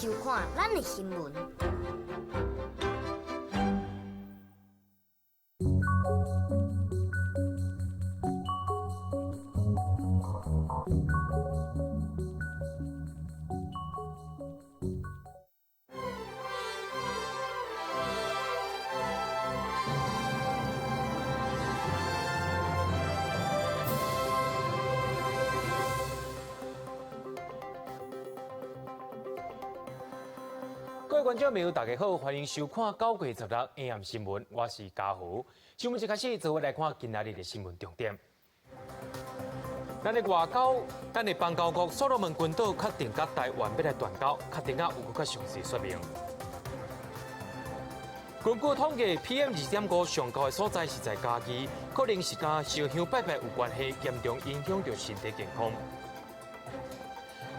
收看咱的新聞。各位觀眾朋友，大家好，歡迎收看9月16 AM 新聞，我是嘉豪。新聞一開始，做伙來看今仔日的新聞重點。咱的外交，咱的邦交國所羅門群島確定佮台灣欲來斷交，確定啊有閣較詳細說明。根據統計，PM 2.5上高的所在是在嘉義，可能是佮燒香拜拜有關係，嚴重影響著身體健康。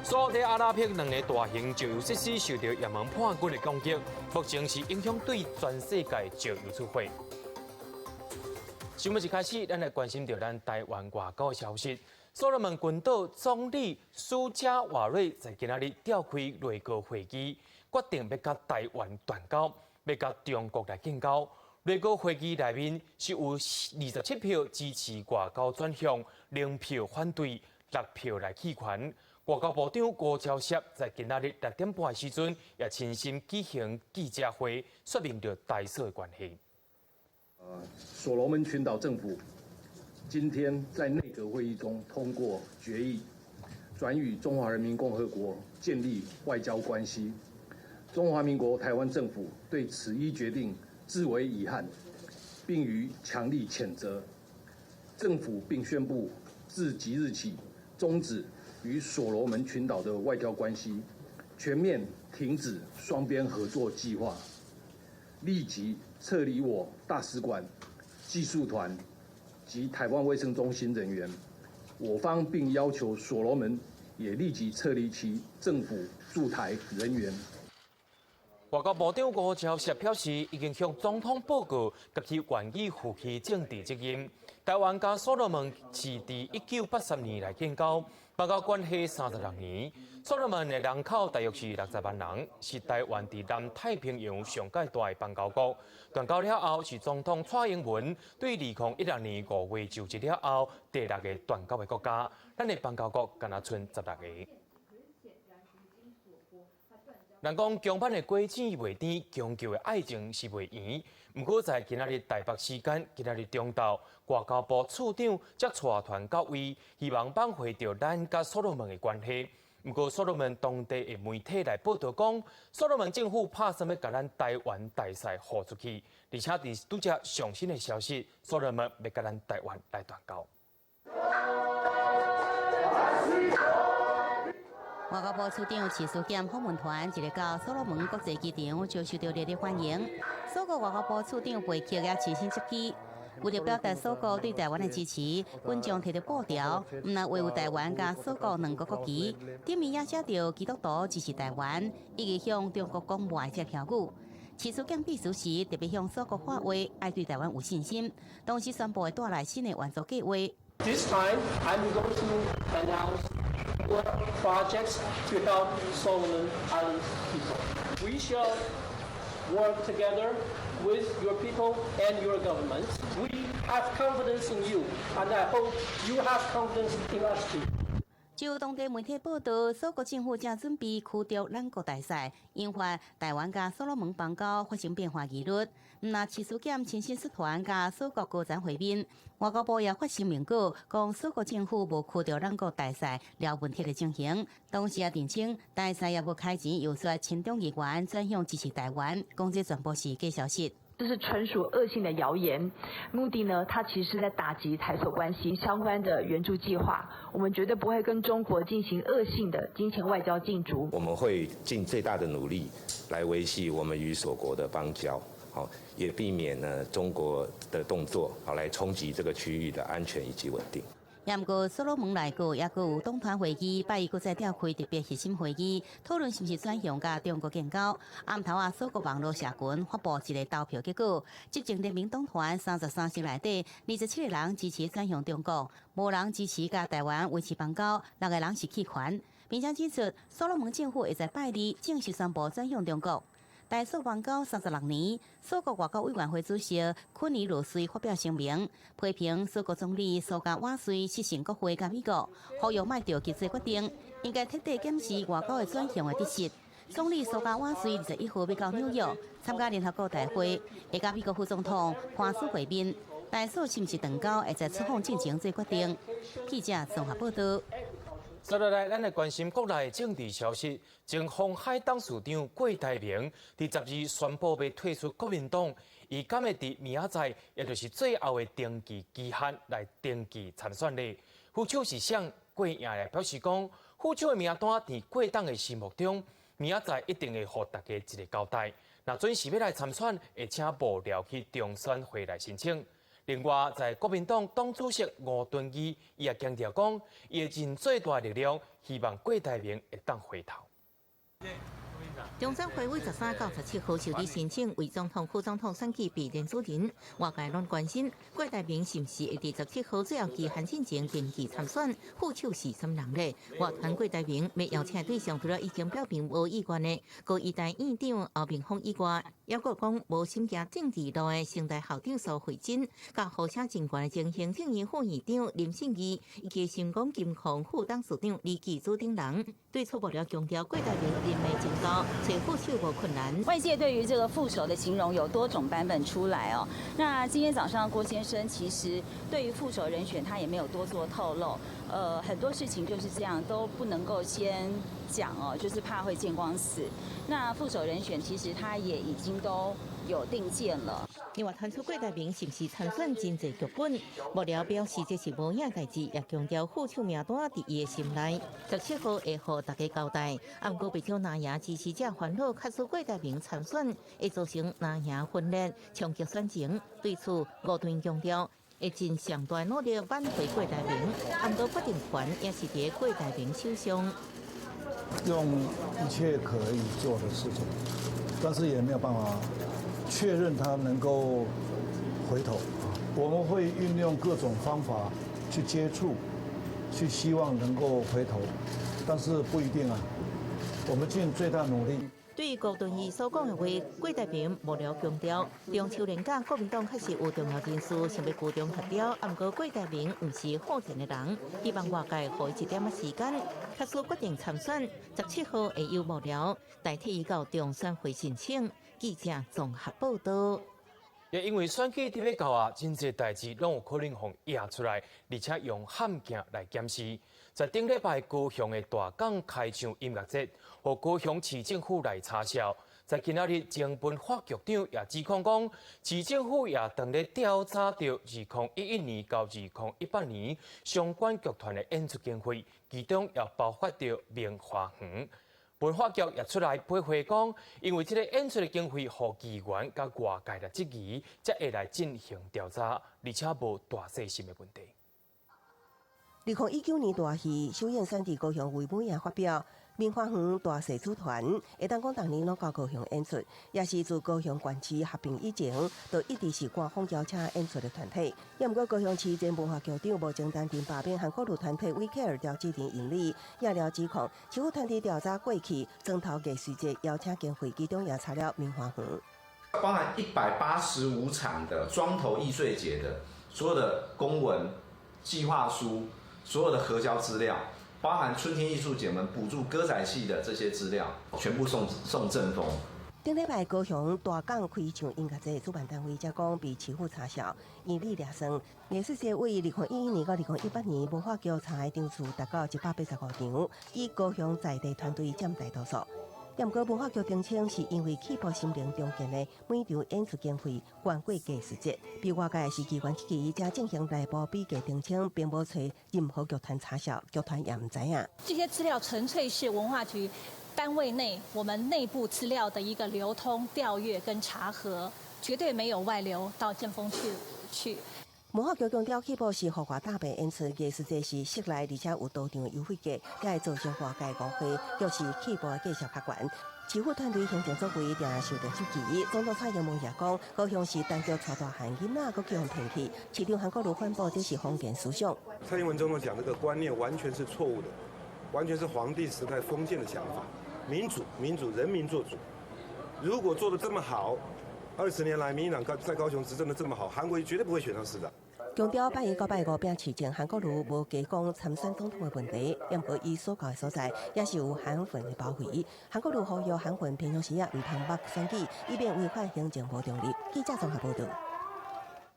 沙特阿拉伯兩个大型石油設施受著也門叛軍的攻擊，目前是影響對全世界石油出貨。新聞一開始，咱來關心著咱台灣外交的消息。所羅門群島總理蘇加瓦瑞在今仔日召開內閣會議，決定欲佮台灣斷交，欲佮中國來建交。內閣會議內面是有27票支持外交轉向，0票反對，6票來棄權。外交部長吳釗燮在今仔日6點半的時陣，也親身舉行記者會，說明著台索的關係。所羅門群島政府今天在內閣會議中通過決議，轉與中華人民共和國建立外交關係。中華民國台灣政府對此一決定至為遺憾，並予強力譴責。政府並宣布自即日起終止與所羅門群島的外交關係，全面停止雙邊合作計劃，立即撤離我大使館技術團及台灣衛生中心人員。我方並要求所羅門也立即撤離其政府駐台人員。外交部長吳釗燮表示，已經向總統報告，及其願意負起政治責任。台灣佮所羅門是佇1983年來建交，邦交關係36年。所羅門的人口大約是60萬人，是台灣佇南太平洋上蓋大的邦交國。斷交了後，是總統蔡英文對2016年5月就職了後第六个斷交的國家。咱的邦交國干焦賰16个。人講強版的果子袂甜，強求的愛情是袂圓。毋過在今仔日台北時間，今仔日中晝，外交部次長才帶團到位，希望挽回著咱佮所羅門的關係。毋過所羅門當地的媒體來報道講，所羅門政府拍算欲共咱台灣大使予出去，而且佇拄才上新的消息，所羅門欲共咱台灣來斷交。外交部次長徐書儉訪問團一日到所羅門國際機場，就受到熱烈歡迎。索國外交部次長貝克也親身接機，為著表達索國對台灣的支持，軍將提著布條，毋但畫有台灣佮索國兩國國旗，頂面也寫著基督徒支持台灣，以及向中國講無愛這標語。徐書儉致辭時特別向索國喊話，愛對台灣有信心，同時宣布會帶來新的援助計畫。 This time I'm going to announce more projects to help Solomon Islands people. We shall work together with your people and your government. We have confidence in you, and I hope you have confidence in us too. 就當地媒體報道，索國政府正準備驅逐咱國大使，引發台灣佮所羅門邦交發生變化疑慮。毋但徐書儉親身率團佮索國高層會面，外交部也發聲明稿，講索國政府無驅逐咱國大使了問題的情形，同時也澄清大使也無開錢遊說親中議員轉向支持台灣，講這全部是假消息。這是純屬惡性的謠言，目的呢，它其實是在打擊台索關係相關的援助計劃。我們絕對不會跟中國進行惡性的金錢外交競逐。我們會盡最大的努力來維繫我們與索國的邦交，好，也避免呢中國的動作，好來衝擊這個區域的安全以及穩定。也毋過，所羅門內閣猶閣有黨團會議，拜一閣再召開特別核心會議，討論是毋是轉向佮中國建交。暗頭啊，索國網路社群發布一個投票結果，執政聯盟黨團33席內底，27個人支持轉向中國，無人支持佮台灣維持邦交，6個人是棄權。並且指出，所羅門政府會在拜二正式宣布轉向中國。台索邦交36年，索國外交委員會主席昆尼魯瑞發表聲明，批評索國總理蘇加瓦瑞失信國會佮美國，呼籲莫著急做決定，應該徹底檢視外交的轉向的得失。總理蘇加瓦瑞21號欲到紐約參加聯合國大會，會佮美國副總統潘斯會面。台索是毋是斷交，會在出訪進前做決定。記者綜合報道。接落來，咱來關心國內政治消息。前鴻海董事長郭台銘佇12宣布欲退出國民黨，伊敢會佇明仔載，也就是最後的登記期限來登記參選咧？副手是誰？郭贏來表示講，副手的名單佇郭董的心目中，明仔載一定會予大家一个交代。若準時欲來參選，會請幕僚去中選會來申請。另外，在國民黨黨主席吳敦義，伊也強調講，伊會盡最大力量，希望郭台銘會當回頭。中選會為13到17號受理申請，為總統、副總統選舉備聯主人。外界攏關心郭台銘是毋是會佇十七號最後期限進前登記參選，副手是啥人咧？外傳郭台銘欲邀請對象除了已經表明無意願的高醫大院長歐明峰以外，猶閣講無心行政治路的成大校長蘇慧珍，佮呼聲真懸的前行政院副院長林信義，以及成功金控副董事長李繼祖等人，對此幕僚強調郭台銘人脈真高，揣副手無困難。外界對於這個副手的形容有多種版本出來哦。那今天早上郭先生其實對於副手人選，他也沒有多做透露。很多事情就是這樣，都不能夠先講哦，就是怕會見光死。那副手人選其實他也已經都有定見了。另外，傳出郭台銘是毋是參選真濟劇本，幕僚表示這是無影代誌，也強調副手名單佇伊的心內，十七號會予大家交代。毋過，不少藍營支持者煩惱，假使郭台銘參選，會造成藍營分裂，衝擊選情。對此，吳敦義強調，會盡上大努力挽回郭台銘，毋過決定權也是佇郭台銘手上。用一切可以做的事情，但是也沒有辦法確認他能夠回頭。我們會運用各種方法去接觸，去希望能夠回頭，但是不一定啊。我們盡最大努力。對於郭敦義所講的話，郭台銘幕僚強調，中秋連假國民黨確實有重要人士想欲居中協調，毋過郭台銘毋是好戰的人，希望外界予伊一點仔時間，假使決定參選，十七號會由幕僚代替伊到中選會申請。記者綜合報道。也因為選舉佇欲到啊，真濟代誌攏有可能予掖出來，而且用譀鏡來檢視。在頂禮拜高雄的大港開唱音樂節，予高雄市政府來查痟。在今仔日，前文化局長也指控講，市政府也當咧調查著2011年到2018年相關劇團的演出經費，其中也包括著明華園。文化局也出來回話講，因為這个演出的經費予議員佮外界來質疑，才會來進行調查，而且無大細心的問題。2019年大戲首演選佇高雄為尾仔發表，明華園大勢組團會當講逐年攏到高雄演出，也是自高雄縣市合併以前，就一直是官方邀請演出的團體。也毋過高雄市前文化局長吳清丹佇罷免韓國瑜團體維克爾調職人引理，也了指控，市府團體調查過去，莊頭藝術節邀請經費，其中也查了明華園，包含185場的莊頭藝穗節的所有的公文、計劃書。所有的核銷資料，包含春天藝術節我們補助歌仔戲的這些資料，全部送政風。頂禮拜高雄大港開唱音樂節主辦單位才講被市府查痟，嚴厲掠算。藝術節為2011年到2018年文化局查的場次達到185場，以高雄在地團隊佔大多數。也毋過文化局澄清，是因為起步森林重建的每場演出經費懸過藝術節，被外界是機關質疑，才進行內部比價澄清，並無揣任何劇團查痟，劇團也毋知影。這些資料純粹是文化局單位內我們內部資料的一個流通、調閱跟查核，絕對沒有外流到政風去。文化局強調，起步是豪華大辦演出，藝術節是室內，而且有多場優惠價，才會造成外界誤會，就是起步的價數較懸。市府團隊行政作為定受到質疑。總統蔡英文也講，高雄市單獨帶大漢囡仔，閣去予騙去。市長韓國瑜反駁這是封建思想。蔡英文總統講這個觀念完全是錯誤的。完全是皇帝時代封建的想法。民主，民主，人民做主。如果做得這麼好，20年來民進黨在高雄執政得這麼好，韓國瑜絕對不會選上市長。強調拜伊九擺五拚市政，韓國瑜無加講參選總統的問題，毋過伊所到的所在也是有韓粉的包圍。韓國瑜呼籲韓粉平常時啊，毋通目選舉，以免違反行政無中立。記者綜合報導。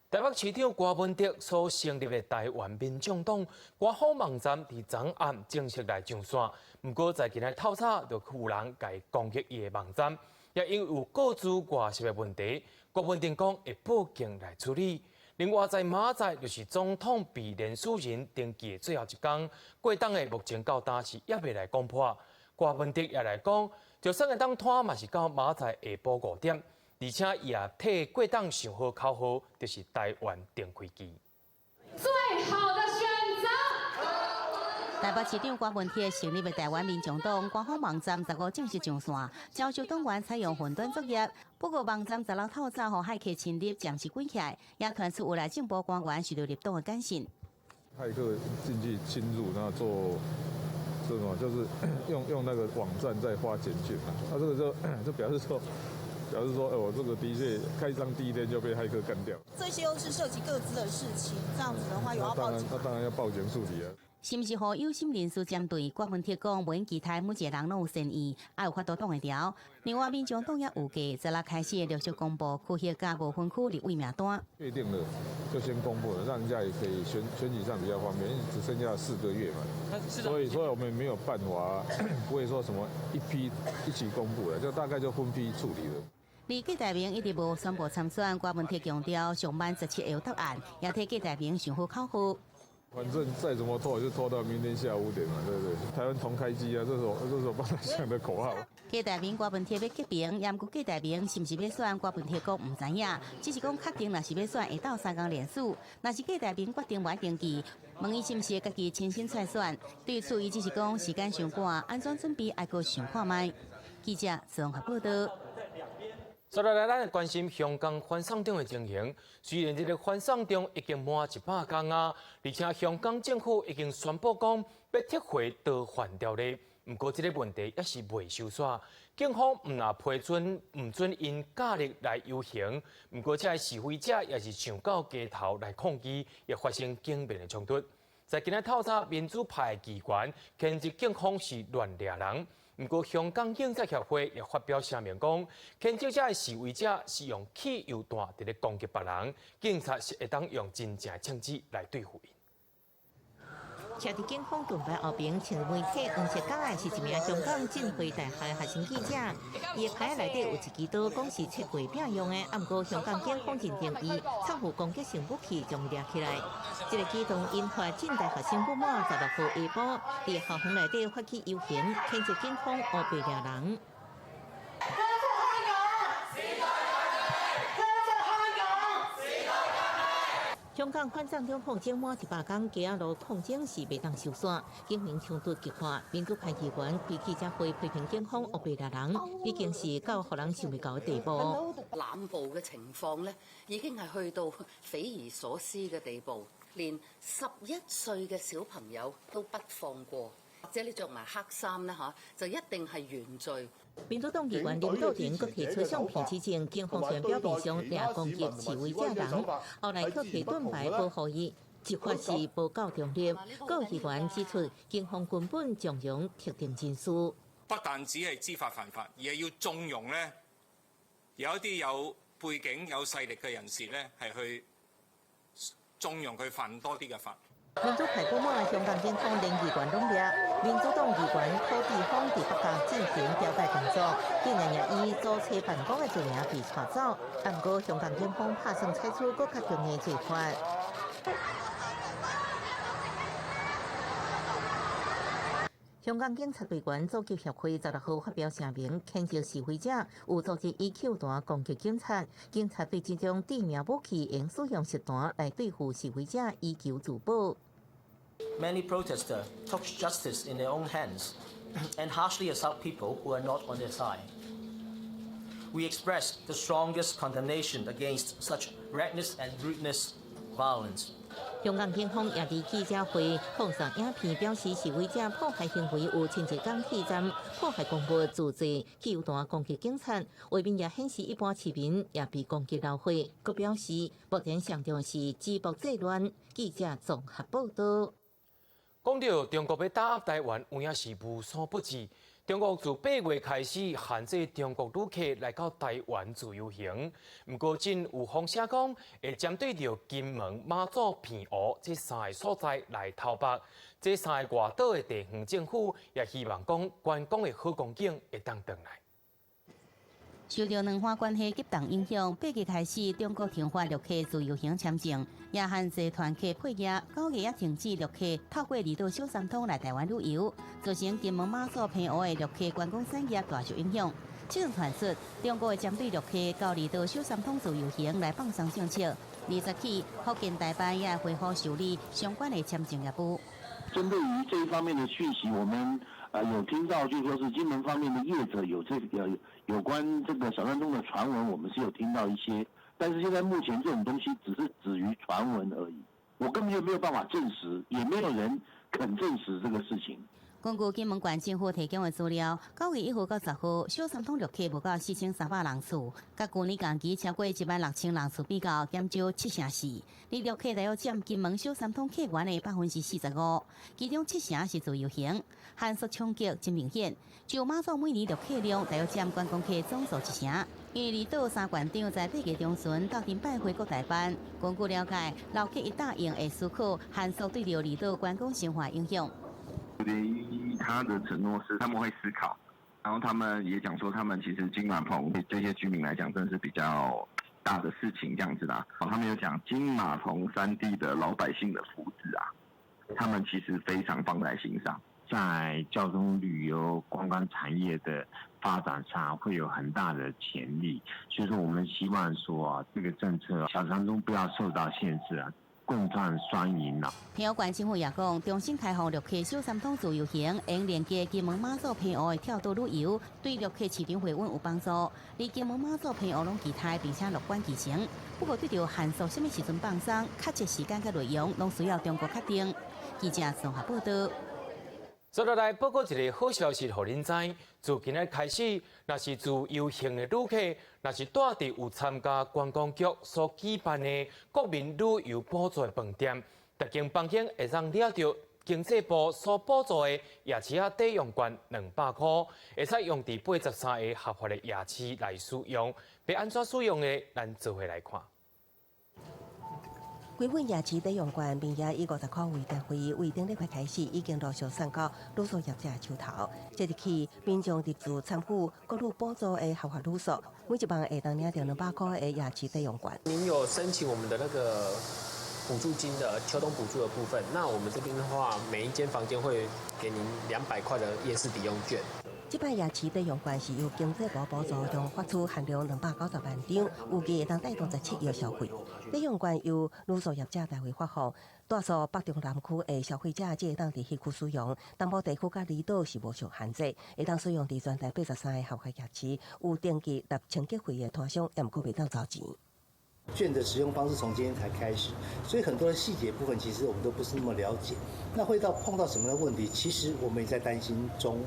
台北市長柯文哲所成立的台灣民眾黨官方網站佇昨暗正式來上線，毋過在今日透早就有人共攻擊伊的網站，也因為有個資外洩的問題，郭文哲講會報警來處理。另外，在明仔載就是總統被連署人登記的最後一工，過檔的目前到今是猶未來公布。郭文哲也來講，就算會當拖嘛是到明仔載下晡5點，而且伊也替過檔想好口號，就是台灣定開機。最好的選擇。台北市長郭文鐵成立的台灣民眾黨官方網站15正式上線，招收黨員採用雲端作業。不過網站16透早予駭客侵入，暫時關起來，也傳出有內政部官員受到入黨的簡訊。駭客進去侵入，然後做做什麼？就是用那個網站在發簡訊嘛。那這個就表示說，哎，我這個的確開張第一天就被駭客幹掉。這些都是涉及個資的事情，這樣子的話有要報警。那當然要報警處理啊。是毋是予有心人士針對？郭文鐵講，無期待每一個人攏有善意，也有法度擋會牢。另外，民眾黨也預計十六開始陸續公布區域佮無分區立委名單。確定了就先公布了，讓人家也可以選舉上比較方便，因為只剩下4個月嘛。所以我們沒有辦法，不會說什麼一批一起公布了，就大概就分批處理了。而郭台銘一直無宣布參選，郭文鐵強調上晚17會有答案，也替郭台銘想好口號。反正再怎麼拖，就拖到明天下午5點嘛，對不對？台灣同開機啊，這是我幫他想的口號。郭台銘郭文鐵欲結盟，毋過郭台銘是毋是欲選？郭文鐵講毋知影，只是講確定若是欲選，會鬥相共連署。若是郭台銘決定無愛登記，問伊是毋是會家己親身出來選？對此，伊只是講時間傷趕，按怎準備愛閣想看覓。記者綜合報導。接落來，咱來關心香港反送中的情形。雖然這个反送中已經滿100天啊，而且香港政府已經宣布講欲撤回逃犯條例，毋過這个問題猶是未收煞。警方毋但批准毋准𪜶假日來遊行，毋過這个示威者也是上到街頭來抗議，也發生警民的衝突。在今日透早，民主派議員譴責警方是亂掠人。毋過，香港警察協會也發表聲明講，譴責這个示威者是用汽油彈佇咧攻擊別人，警察是會當用真正槍支來對付𪜶。徛佇警方盾牌後邊，穿媒體黃色甲的是一名香港浸會大學學生記者。伊的牌內底有一支刀，講是切月餅用的。毋過香港警方認定伊參有攻擊性武器，將伊掠起來。這个舉動引發浸大學生不滿。16號下晡，佇校園內底發起遊行，譴責警方烏白掠人。光復香港！時代革命！光復香港！時代革命！香港反送中抗爭滿100天，街仔路抗爭是袂當收煞，警民衝突激化。民主派議員開記者會批評警方烏白掠人，已經是到予人想袂到的地步。濫捕嘅情況呢，已經係去到匪夷所思嘅地步，連11歲嘅小朋友都不放過。或者你着埋黑衫呢，嚇，就一定係原罪。民主黨議員林道廷閣提出相片指證，警方雖然表面上掠攻擊示威者人，後來卻提盾牌保護伊，執法是無夠中立。閣有議員指出，警方根本縱容特定人士。不但只係知法犯法，而係要縱容呢有一啲有背景、有勢力嘅人士呢，係去縱容佢犯多啲嘅法。民主派不滿香港警方連議員攏掠，民主黨議員柯志峰佇北京進行調解工作，竟然也以阻差辦公的罪名被帶走。毋過香港警方拍算採取閣較強硬做法。香港警察隊員組織協會16號發表聲明，譴責示威者有組織以汽油彈攻擊警察，警察對這種致命武器應使用實彈來對付示威者，以求自保。 Many protesters took justice in their own hands and harshly assault people who are not on their side. We express the strongest condemnation against such reckless and rudeness violence. 香港警方也佇記者會放送影片，表示示威者破壞行為有親像港鐵站破壞公物、自製汽油彈攻擊警察，畫面也顯示一般市民也被攻擊流血。閣表示目前上重是止暴制亂。記者綜合報道。講到中國欲打壓台灣，有影是無所不至。中國自8月開始限制中國旅客來到台灣自由行，毋過真有風聲講會針對著金門、馬祖、澎湖這三个所在來偷目。這三个外島的地方政府也希望講觀光的好光景會當轉來。受著兩岸關係急凍影響，8月開始，中國停發陸客自由行簽證，也限制團客配額。9月也停止陸客透過離島小三通來台灣旅遊，造成金門、馬祖、澎湖的陸客觀光產業大受影響。這陣傳出，中國會針對陸客到離島小三通自由行來放鬆政策。20起，福建台辦也會恢復受理相關的簽證業務。針對於這一方面的訊息，我們有聽到，就說是金門方面的業者有這個有關這個小三通的傳聞，我們是有聽到一些，但是現在目前這種東西只是止於傳聞而已，我根本就沒有辦法證實，也沒有人肯證實這個事情。根據金門縣政府提供的資料，9月1號到10號，小三通陸客無到4300人次，佮舊年同期超過1萬6千人次比較，減少7成4。而陸客大約佔金門小三通客源的45%，其中七成是自由行，限縮衝擊真明顯。就馬祖每年陸客量大約佔觀光客總數一成，因為離島三縣長在8月中旬鬥陣拜會國台辦。根據了解，老客一答應會思考限縮對著離島觀光生活影響。他的承諾是他們會思考，然後他們也講說，他們其實金馬棚對這些居民來講，真的是比較大的事情，這樣子啦。他們有講金馬棚三地的老百姓的福祉啊，他們其實非常放在心上，在交通旅遊觀光產業的發展上會有很大的潛力，所以說我們希望說啊，這個政策小三通不要受到限制啊。共創雙贏啦。澎湖縣政府也講，重新開放陸客小三通自由行，應連結金門、馬祖、澎湖的跳島旅遊，對陸客市場回穩有幫助。而金門、馬祖、澎湖攏期待並且樂觀其成。不過對著限縮啥物時陣放鬆，確切時間佮內容，攏需要中國確定。記者綜合報道。接落來報告一个好消息，予恁知。自今仔開始，若是自由行的旅客，若是蹛佇有參加觀光局所舉辦的國民旅遊補助的飯店，逐間房間會當領著經濟部所補助的夜市仔抵用券200箍，會使用佇83个合法的夜市來使用。欲按怎使用的，咱做伙來看。規份夜市抵用券，面額以50箍為單位，為頂禮拜開始已經陸續送到旅宿業者手頭。即日起，民眾入住參與國旅補助的合法旅宿，每一晚會當領著200箍的夜市抵用券。您有申請我們的那個補助金的秋冬補助的部分，那我們這邊的話，每一間房間會給您200塊的夜市抵用券。這擺夜市抵用券是由經濟部補助，共發出限量290萬張，預計會當帶動17億消費。抵用券由旅宿業者代為發放，大數北中南區的消費者才會當佇彼區使用。東部地區佮離島是無受限制，會當使用佇全台83个合法夜市，有登記納清潔費的攤商，也毋過袂當找錢。券的使用方式從今天才開始，所以很多的細節部分其實我們都不是那麼了解。那會到碰到什麼的問題，其實我們也在擔心中。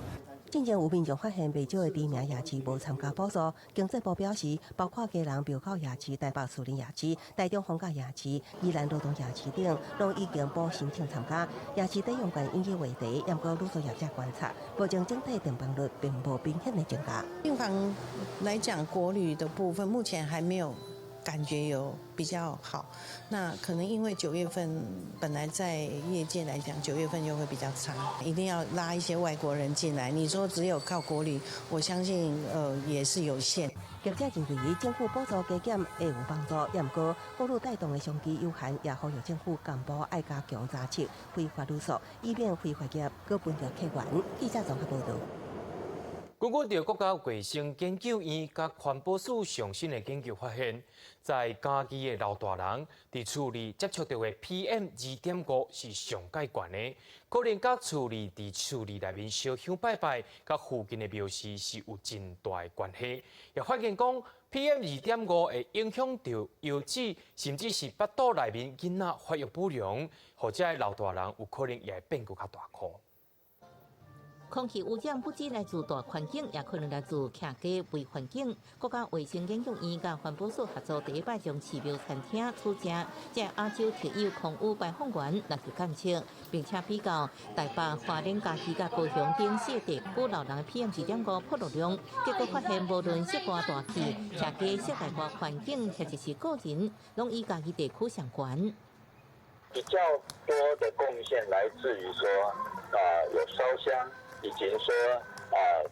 進前有民眾發現袂少的知名夜市無參加補助，經濟部表示，包括基隆廟口夜市、台北士林夜市、台中逢甲夜市、宜蘭羅東夜市等，攏已經補申請參加。夜市抵用券引起話題，毋過旅宿業者觀察，目前整體訂房率並無明顯的增加。訂房來講，國旅的部分目前還沒有感覺有比較好，那可能因為9月份本來在業界來講，九月份就會比較差，一定要拉一些外國人進來。你說只有靠國旅，我相信也是有限。業者認為政府補助加減會有幫助，也毋過國旅帶動的商機有限，也呼籲政府幹部愛加強查緝非法旅宿，以免非法業閣分著客源。記者綜合報道。根據著國家衛生研究院佮環保署上新的研究發現，在嘉義的老大人佇厝裡接觸著的 PM 2.5是上蓋懸的，可能佮厝裡佇厝裡內面燒香拜拜，佮附近的廟寺是有真大的關係。也發現講 PM 2.5會影響著腰子，甚至是腹肚內面囡仔發育不良，予這老大人有可能也會變閣較大箍。空氣污染不只來自大環境，也可能來自徛家微環境。國家衛生研究院佮環保署合作，第一擺將寺廟餐廳取食這亞洲特有空污排放源納入監測，並且比較台北、花蓮、嘉義佮高雄等四個地區老人 PM 2.5暴露量，結果發現無論室外大氣、徛家室內外環境，或者是個人，攏與嘉義地區相關。比較多的貢獻來自於說，有燒香。以及說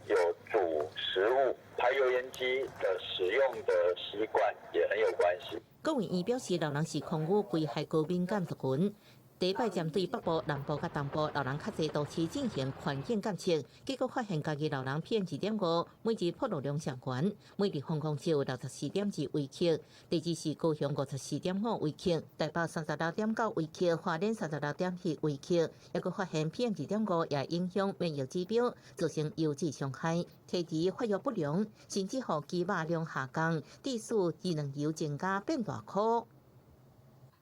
有煮食物、排油煙機的使用的習慣也很有關係。國衛院表示，老人是空污危害高敏感族群。第一擺針對北部、南部佮東部老人較濟都市進行環境監測，結果發現嘉義老人 PM 2.5每日暴露量上懸，每立方公尺有64.2微克。第二是高雄54.5微克，台北36.9微克，花蓮36.7微克。抑閣發現 PM 2.5也影響免疫指標，造成腰子傷害、體質發育不良，甚至予肌肉量下降，致使機能油增加變大顆。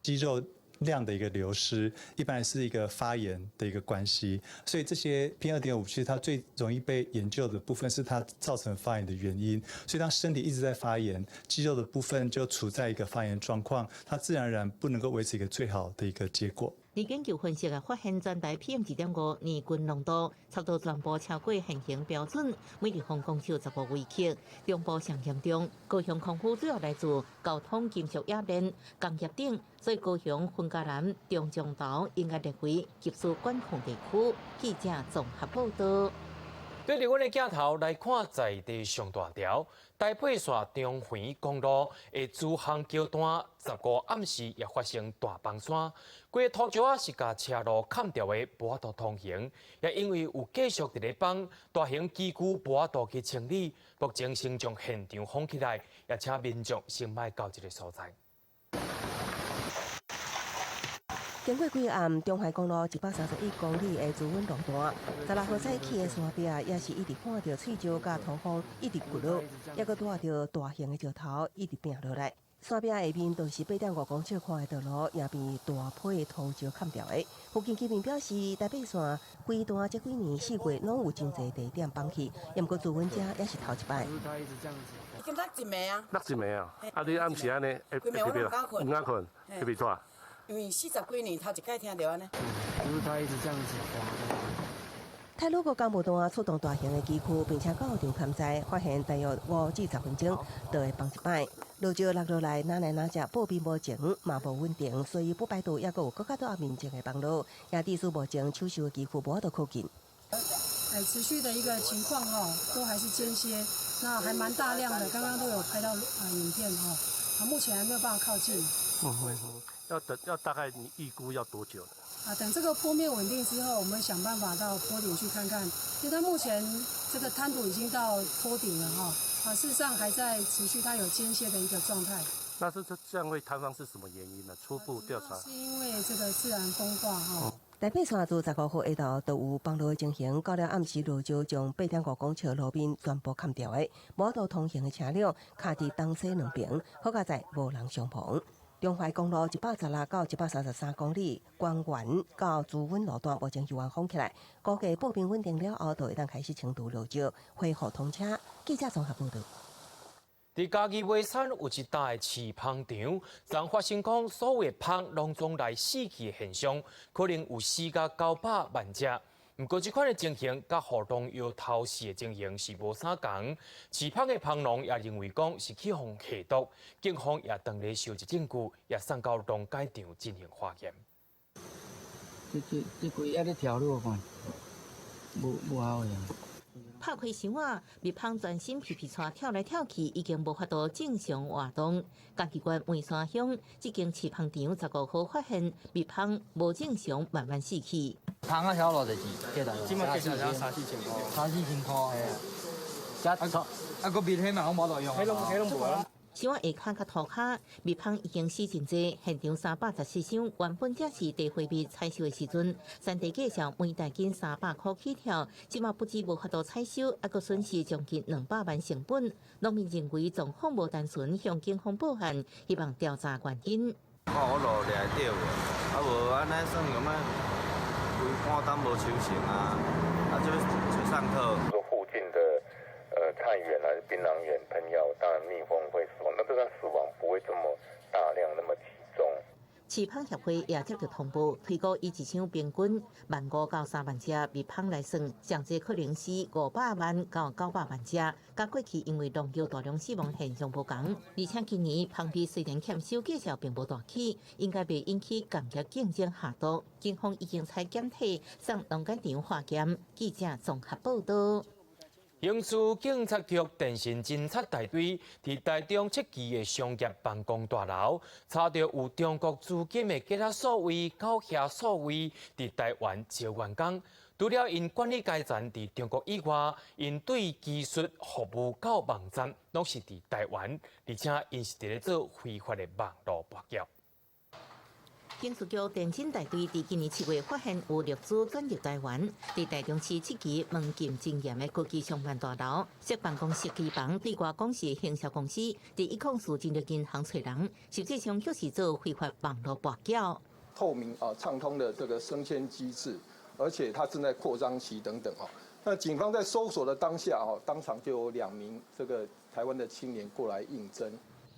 肌肉量的一個流失，一般是一個發炎的一個關係，所以這些 PM 二點五其實它最容易被研究的部分是它造成發炎的原因。所以當身體一直在發炎，肌肉的部分就處在一個發炎狀況，它自然而然不能夠維持一個最好的一個結果。研究分析啊，發現全台 PM 二點五年均濃度差不多全部超過現行標準，每立方公尺15微克。中部上嚴重，高雄空污主要來自交通、金屬冶煉、工業等，所以高雄雲嘉南、中彰投應該列為急需管控地區。記者綜合報道。對著阮的鏡頭來看，在地上大條台八線中橫公路的慈航橋段，15暗時也發生大崩山，規个土石仔是共車路崁掉的，無法度通行。也因為有繼續佇咧崩，大型機具無法度去清理，目前先將現場封起來，也請民眾先莫到這个所在。經過幾暗，中橫公路131公里的慈穩路段，16號早起的山壁也是一直看著碎石佮土方一直滾落，抑閣拄著大型的石頭一直拚落來。山壁下面就是8.5公尺寬的道路，也被大批的土石崁掉的。附近居民表示，台八線規段這幾年4月攏有真濟地點崩去，毋過慈穩這也是頭一擺。已經落一暝啊！落一暝啊！啊，你暗時按呢？規暝我攏毋敢睏，毋敢睏，會袂掣？因為40幾年頭一擺聽著按呢。就是他一直這樣子滑。太魯閣工務段出動大型的機具，並且到場勘災，發現大約5至10分鐘就會崩一擺。落石落落來，哪來哪食，布面無齊，嘛無穩定，所以不排除抑閣有閣較多面積的崩落。也致使目前搶修的機具無法度靠近。哎，持續的一個情況哦，都還是間歇，那還蠻大量的，剛剛都有拍到啊影片哦，啊，目前還沒有辦法靠近。嗯哼，要等要大概你預估要多久呢？啊，等這個坡面穩定之後，我們想辦法到坡頂去看看，因為它目前這個灘土已經到坡頂了哈，啊，事實上還在持續，它有間歇的一個狀態。那這樣會塌方是什麼原因呢？初步調查是因為這個自然風化哈。台八線自15號下晝都有崩落的情形，到了暗時落石將8.5公尺路面全部崁掉的，無法度通行的車輛卡佇東西兩邊，好佳哉無人傷亡。中橫公路116到133公里，關原到慈穩路段目前猶原封起來，估計布面穩定了後，就會當開始清除落石，恢復通車。記者綜合報導。佇嘉義尾山有一大的飼蜂場，昨發生講所有的蜂攏總來死去的現象，可能有4到900萬隻。毋過這款的情形，佮予農藥偷食的情形是無相仝。飼蜂的蜂農也認為講是去予下毒，警方也當咧收集證據，也送到農改場進行化驗。這這這規仔咧跳，你有看？無無效的。拍開箱仔，蜜蜂全身皮皮剉跳來跳去，已經無法度正常活動。嘉義縣梅山鄉這間飼蜂場15號發現蜜蜂無正常慢慢死去。蜂仔曉偌濟錢？這碼三四千箍。三四千箍，嘿。啊，閣蜜彼嘛攏無路用，彼攏彼攏無啊。小下跤佮塗跤，蜜蜂已經死真濟，現場314箱，原本才是茶花蜜採收的時陣。產地介紹每大斤300箍起跳，這馬不止無法度採收，猶閣損失將近200萬成本。農民認為狀況無單純，向警方報案，希望調查原因。看予路掠會著無？啊無按呢算咁啊，規半冬無收成啊，啊這欲揣啥討。附近的菜園還是檳榔園噴藥，當然蜜蜂會死亡，那這個死亡不會這麼大量，那麼集中。飼蜂協會也接到通報，推估以一箱平均1.5萬到3萬隻蜜蜂來算，上濟可能是500萬到900萬隻。佮過去因為農藥大量死亡現象無仝，而且今年蜂蜜雖然欠收，價數並無大起，應該袂引起共業競爭下毒。警方已經採檢體送農檢場化驗。記者綜合報道。刑事警察局電信偵察大隊佇台中七期的商業辦公大樓，查著有中國資金的假數位、勾協數位佇台灣招員工。除了𪜶管理階層佇中國以外，𪜶對技術服務到網站攏是佇台灣，而且𪜶是佇咧做非法的網路跋筊。警察局電偵大隊佇今年7月發現有六資轉入台灣，佇台中市七期門禁真嚴的高級商辦大樓設辦公室機房，對外講是行銷公司，佇104進入銀行揣人，實際上卻是做非法網路跋筊。透明啊暢通的這個升遷機制，而且它正在擴張期等等哦。那警方在搜索的當下哦，當場就有2名這個台灣的青年過來應徵。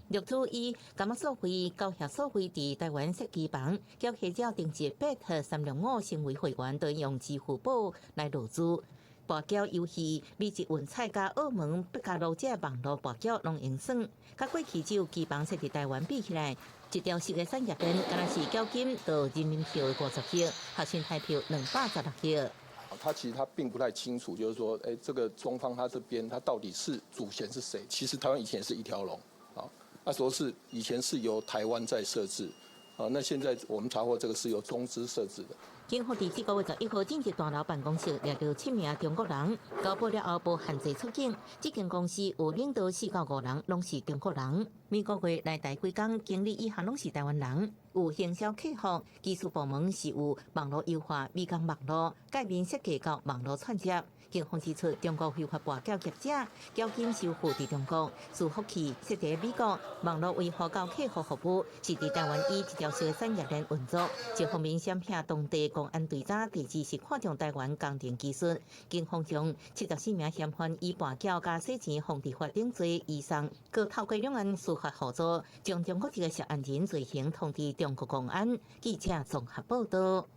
六組以加密數位、交易數位佇台灣設機房，繳費者登記 Bet 365成為會員，都用支付寶來落注。跋筊遊戲，美籍運彩佮澳門北加羅這網路跋筊攏會算。佮過去只有機房設佇台灣比起來，一條新的產業鏈，敢若是繳金到人民幣50億，合新台幣216億。他其實他並不太清楚，就是說，哎，這個中方他這邊他到底是主嫌是誰？其實台灣以前是一條龍啊，那時候是以前是由台灣在設置，啊，那現在我們查獲這個是由中資設置的。警方佇這個月11號進入大樓辦公室，掠著七名中國人，交保了後無限制出境。這間公司有領導4到5人，攏是中國人。每個月來台幾工，經理以下攏是台灣人。有行銷客戶，技術部門是有網路優化、美工網路、界面設計到網路串接。警方指出，中國非法跋筊業者，繳金收付佇中國，伺服器設佇美國，網路維護到客戶服務是佇台灣以這條新產業鏈運作。這方面閃現當地公安隊長地址是看中台灣工程技術。警方將74名嫌犯以跋筊佮洗錢防治法等罪移送，閣透過兩岸司法合作，將中國籍的涉案人罪行通知中國公安。記者綜合報道。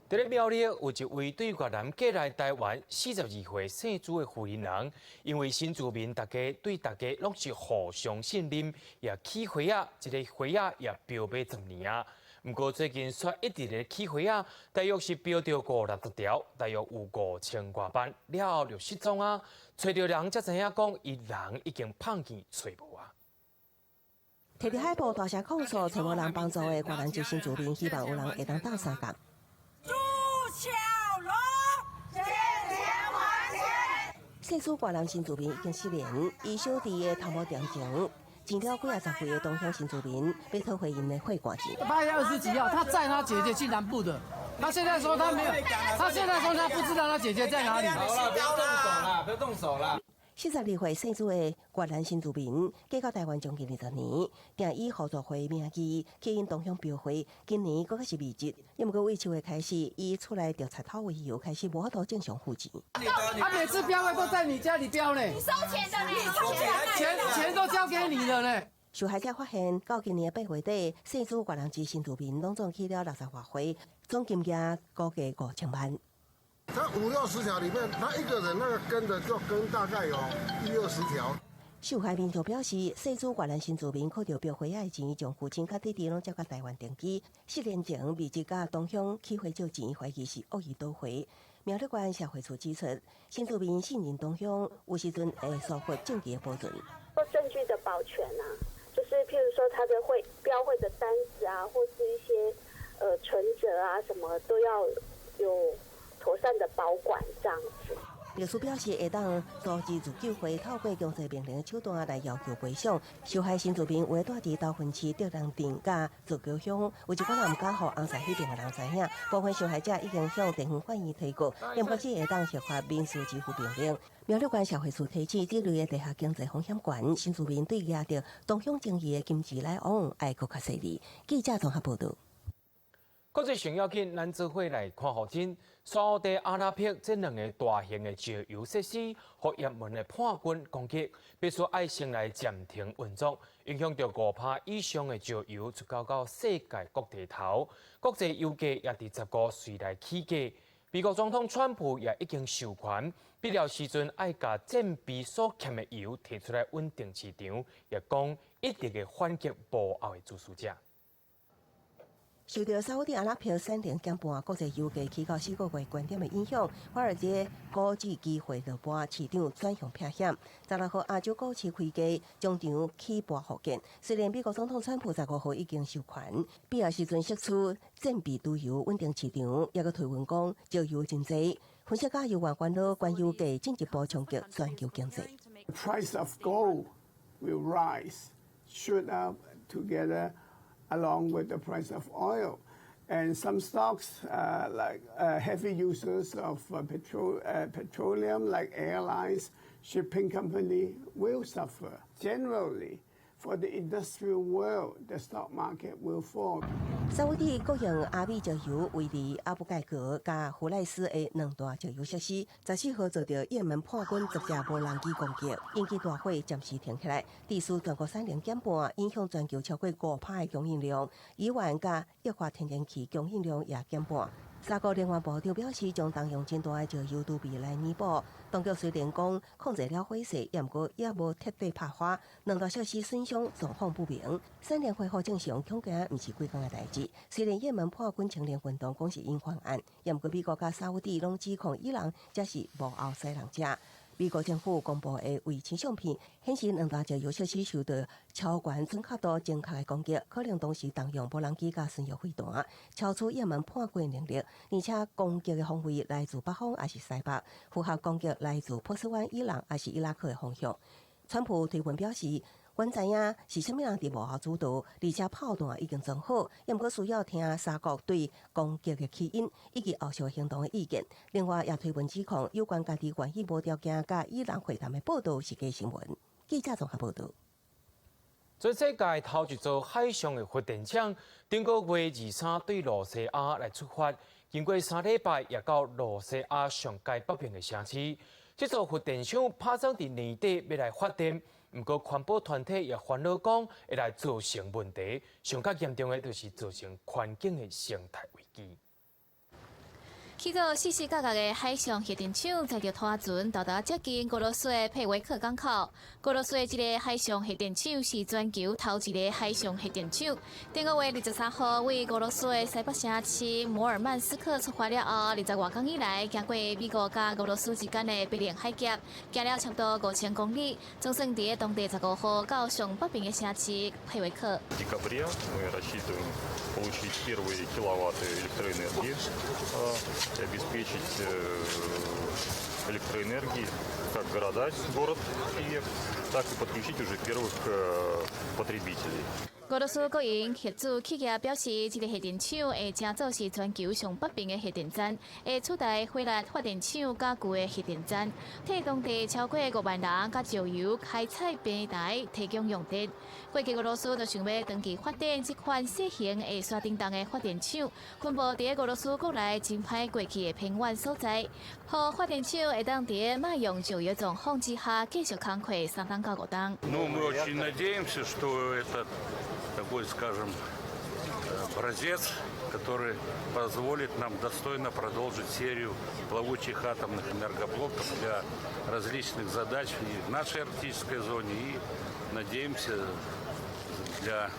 佇咧苗栗有一位對越南過來台灣42歲姓朱的婦人，因為新住民大家對大家攏是互相信任，也起花仔，這个花仔也標買10年啊。毋過最近卻一直咧起花仔，大約是標著50-60條，大約有5000外萬，了後就失蹤啊。揣著人才知影講，伊人已經胖去揣無啊。提著海報大聲控訴，揣無人幫助的越南籍新住民，希望有人會當鬥相共。朱巧龍，借錢還錢。姓朱越南新住民已經失聯，伊小弟的頭毛店前，請了幾仔十歲的同鄉新住民，欲討回𪜶的血汗錢。8月20幾號，他載他姐姐去南部的，他現在說他沒有，他現在說他不知道他姐姐在哪裡。好了，不要動手了，不要動手了。42歲姓朱的越南新住民，過到台灣將近20年，定以互助會名義去𪜶同鄉標花，今年閣較是離職。毋過為7月開始，以厝內著賊偷為由，開始無法度正常付錢。他每次標會都在你家裡標呢。你收錢的，你收錢，錢錢都交給你了呢。受害者發現，到今年8月底，姓朱越南籍新住民攏總起了60外花，總金額估計5000萬。他五六十條裡面，他一個人那個跟的就跟大概有一二十條。受害民眾表示，姓朱越南新住民靠著標花仔的錢，將父親佮弟弟攏接到台灣登記。4年前，未接佮同鄉起花借錢，懷疑是惡意倒花。苗栗縣社會處指出，新住民信任同鄉，有時陣會疏忽證據的保存。做證據的保全啊，就是譬如說他的會標會的單子啊，或是一些存摺啊，什麼都要有妥善的保管，這樣子。律師表示，會當組織自救會，透過強制命令手段來要求賠償。受害新住民有的住佇頭份市竹人鎮佮石橋鄉，有一寡人毋敢予尪婿彼爿的人知影。部分受害者已經向地方法院提告，毋過這會當核發民事支付命令。苗栗縣社會處提醒，這類的地下經濟風險懸，新住民對舉著同鄉情誼的金錢來往，愛閣較細膩。記者綜合報導。國際上要緊，咱做伙來看予真。沙烏地阿拉伯這兩个大型的石油設施，予也門的叛軍攻擊，必須愛先來暫停運作，影響著5%以上的石油出口到世界各地頭。國際油價也佇15隨來起價。美國總統川普也已經授權，必要時陣愛共戰備所欠的油提出來穩定市場，也講一定會反擊幕後的主使者。受著沙烏地阿拉伯產能減半、國際油價起到4個月懸點的影響，華爾街股指期貨落盤，市場轉向避險。16號亞洲股市開低，終場起盤復健。雖然美國總統川普15號已經授權，必要時陣釋出戰備儲油穩定市場，抑閣推文講石油真濟。分析家猶原煩惱，懸油價進一步衝擊全球經濟。 The price of gold will rise, shoot up together along with the price of oil. And some stocks, like heavy users of petroleum, like airlines, shipping company, will suffer. Generally, for the industrial world, the stock market will fall. 沙烏地國營阿美石油位佇阿布蓋格佮胡賴斯的兩大石油設施，14號遭著也門叛軍十架無人機攻擊，引起大火，暫時停起來。致使全國產能減半，影響全球超過5%的供應量。乙烷佮液化天然氣供應量也減半。沙國能源部長表示，將動用真大的石油儲備來彌補。當局雖然講控制了火勢，毋過也無徹底拍花，兩大設施損傷狀況不明。產能恢復正常，恐驚毋是幾工的代誌。雖然也門叛軍承認行動講是𪜶犯案，毋過美國佮沙烏地攏指控伊朗才是幕後使弄者。美國政府公布的衛星相片顯示，兩大石油設施受到超懸準確度精確的攻擊，可能當時動用無人機佮巡弋飛彈，超出也門叛軍能力，而且攻擊的方位來自北方抑是西北，符合攻擊來自波斯灣、伊朗抑是伊拉克的方向。川普推文表示，阮知影是啥物人佇幕後主導，而且炮彈已經裝好，毋過需要聽沙國對攻擊的起因以及後續行動的意見。另外，也推文指控有關家己願意無條件佮伊朗會談的報道是假新聞。記者綜合報導。全世界頭一座海上的核電廠，頂個月23對露西亞來出發，經過3禮拜，也到露西亞上蓋北邊的城市。這座核電廠拍算佇年底欲來發電。毋過環保團體也煩惱講，會來造成問題，上較嚴重的就是造成環境的生態危機。起到四四角角的海上核電廠，載著拖船到達接近俄羅斯的佩維克港口。俄羅斯的這个海上核電廠是全球頭一个海上核電廠。頂個月23號，為俄羅斯的西北城市摩爾曼斯克出發了後，20外工以來，經過美國佮俄羅斯之間的白令海峽，行了差不多5000公里，總算佇當地15號到上北邊的城市佩維克。 декабре мы рассчитываем получить первые киловатты электроэнергии и обеспечить электроэнергией как города, город Киев, так и подключить уже первых потребителей. 俄羅斯國營核子企業表示，這个核電廠會成做是全球上北邊的核電站，會取代火力發電廠佮舊的核電站，替當地超過5萬人佮石油開採平台提供用電。過去俄羅斯就想欲長期發展這款小型會徙振動的發電廠，分布佇俄羅斯國內真歹過去的偏遠所在，予發電廠會當佇賣用石油狀況之下繼續工作3冬到5冬。 Ну, мы очень надеемся, что это такой, скажем, образец, который позволит нам достойно продолжить серию плавучих атомных энергоблоков для различных задач и в нашей арктической зоне, и, надеемся, для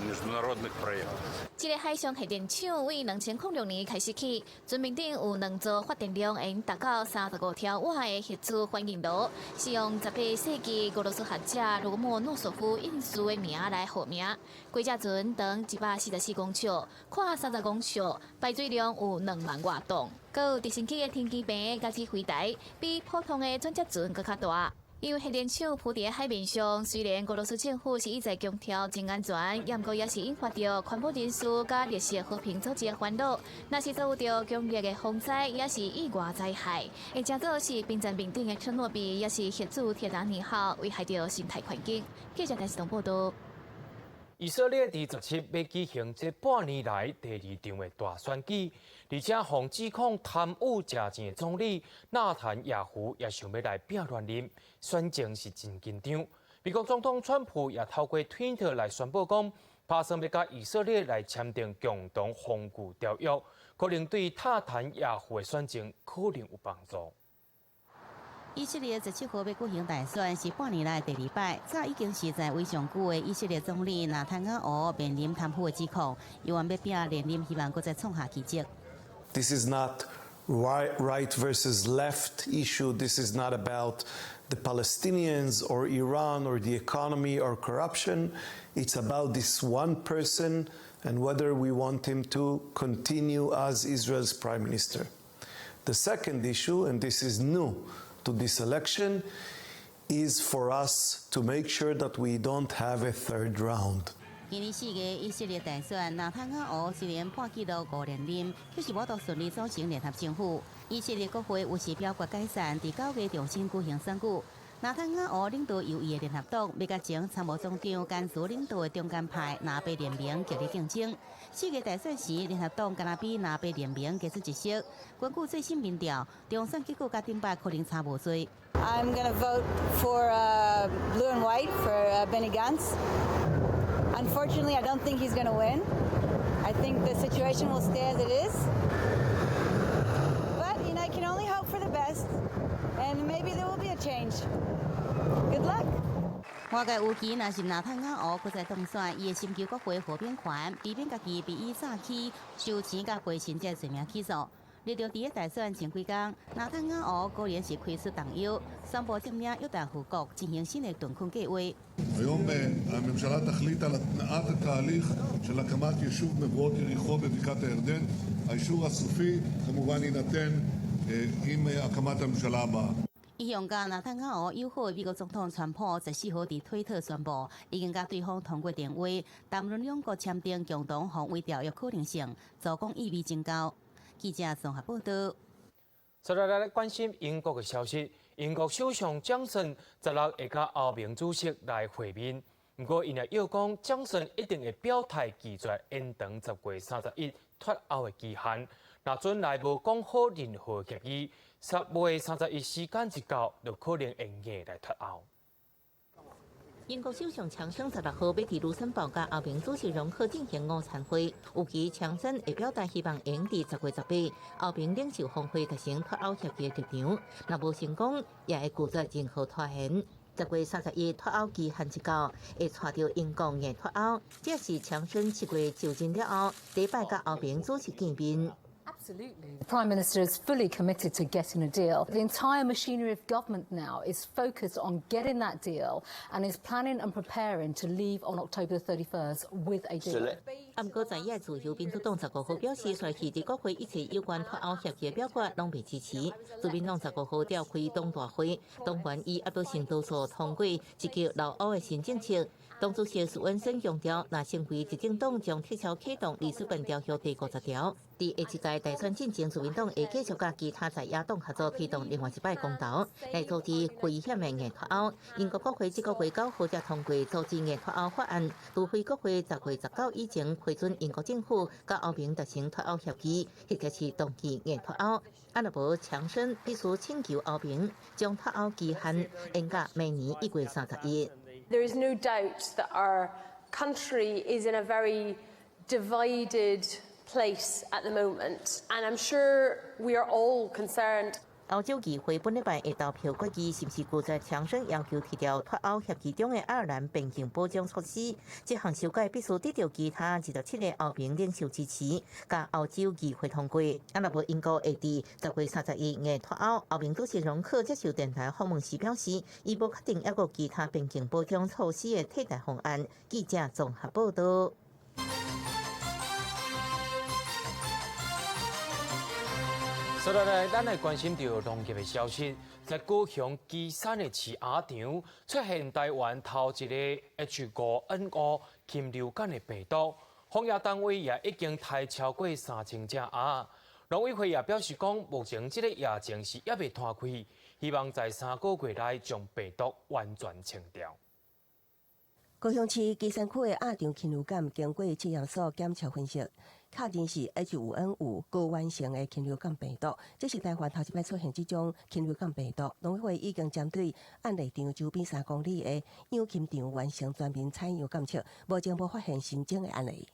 международных проектов. 這个海上核電廠為2006年開始起，船面頂有兩座發電量會達到35兆瓦的核子反應爐，是用18世紀俄羅斯學者羅莫諾索夫院士的名來號名。規隻船長144公尺，寬30公尺，排水量有2萬外噸。閣有直升機的停機坪佮指揮台，比普通的轉接船閣較大。因為核電廠浮佇海面上，雖然俄羅斯政府是一再強調真安全，毋過也是引發著環保人士佮綠色和平組織的煩惱。若是遭遇著強烈的風災，抑是意外災害，會成做是冰層面頂的車諾比，抑是核子鐵達尼號，危害著生態環境。記者電視報導。以色列佇17欲舉行這半年來第二場的大選舉，而且予指控貪污食錢的總理納坦雅胡也想欲來拼連任，選情是真緊張。美國總統川普也透過推特來宣布講，打算欲佮以色列來簽訂共同防禦條約，可能對納坦雅胡的選情可能有幫助。以色列17號欲舉行大選，是半年來第二擺。早已經是在位上久的以色列總理納坦雅胡面臨貪腐的指控，猶原欲拼連任，希望閣再創下奇蹟。 This is not right versus left issue. This is not about the Palestinians or Iran or the economy or corruption. It's about this one person and whether we want him to continue as Israel's prime minister. The second issue, and this is new to this election, is for us to make sure that we don't have a third round. 今年4月以色列大選，納坦雅胡雖然破紀錄五連任，卻是無度順利組成聯合政府。以色列國會有時表決解散，佇9月重新舉行選舉。納坦雅胡領導右翼的聯合黨，欲佮前參謀總長甘茨領導的中間派藍白聯盟激烈競爭。4月大選時，聯合黨敢若比藍白聯盟加出一席。根據最新民調，中選結果佮頂擺可能差無濟。 I'm going to vote for blue and white for Benny Gantz. Unfortunately, I don't think he's going to win. I think the situation will stay as it is. But I can only hope for the best, and maybe there will be a change. Good luck. 外界預期，若是納坦雅胡閣再當選，伊會尋求國會豁免權，避免家己被以早起收錢佮賠錢這罪名起訴。佇著佇个大選前幾工，納坦雅胡果然是開出重藥，宣布佔領約旦河谷進行新的屯墾計劃。 היום הממשלה תחליט על התנעת התהליך של הקמת יישוב מבואות יריחו בבקעת הירדן. האישור הסופי כמובן יינתן עם הקמת הממשלה הבאה. 一向佮納坦雅胡友好的美國總統川普14號佇推特宣布，已經佮對方通過電話，談論兩國簽訂共同防衛條約可能性，做講意味真高。記者綜合報道。接落來來關心英國的消息，英國首相強森16會佮歐盟主席來會面，毋過𪜶也臆講，強森一定會表態拒絕延長10月31脫歐的期限。若陣內無講好任何協議，10月31時間一到，就可能會硬來脫歐。英國首相強生16號欲佇盧森堡佮歐盟主席容克進行午餐會，預期強生會表達希望會用佇10月18歐盟領袖峰會達成脫歐協議的立場，若無成功，也會拒絕任何拖延。10月31脫歐期限一到，會帶著英國硬脫歐，這是強生7月就任了後第一擺佮歐盟主席見面。 Absolutely. The Prime Minister is fully committed to getting a deal. The entire machinery of government now is focused on getting that deal and is planning and preparing to leave on October 31st with a deal. 毋過在野自由民主黨15號表示，隨時佇國會一切有關脫歐協議表決攏袂支持。自民黨15號召開黨大會，黨員以壓倒性多數通過積極留歐的新政策。黨主席斯溫森強調，若成為執政黨，將撤銷啟動里斯本條約第50條。佇下一屆大選進前，自民黨會繼續佮其他在野黨合作推動另外一擺公投，來阻止危險的硬脫歐。英國國會這個月9號才通過阻止硬脫歐法案，除非國會10月19以前批准英國政府佮歐盟達成脫歐協議，或者是同意硬脫歐。啊，若無強生必須請求歐盟將脫歐期限延到明年1月31。 There is no doubt that our country is in a very divided place at the moment, and I'm sure we are all concerned. 歐洲議會本禮拜會投票決議，是毋是拒絕強生要求撤掉脫歐協議中的愛爾蘭邊境保障措施。這項修改必須得到其他27個歐盟領袖支持，佮歐洲議會通過。啊，若無英國會佇10月31日硬脫歐。歐盟主席容克接受電台訪問時表示，伊無確定猶閣其他邊境保障措施的替代方案。記者綜合報道。接落來，咱來關心著農業的消息。在高雄旗山的飼鴨場出現台灣頭一个 H5N5 禽流感的病毒，防疫單位也已經刣超過3000隻鴨。農委會也表示講，目前這个疫情是猶未攤開，希望在3個月內將病毒完全清掉。高雄市旗山區的鴨場禽流感經過試驗所檢測分析，確認是 H5N5 高原型的禽流感病毒。這是台灣頭一擺出現這種禽流感病毒。農委會已經針對案例場周邊3公里的養禽場完成全面採樣檢測，目前無發現新增的案例。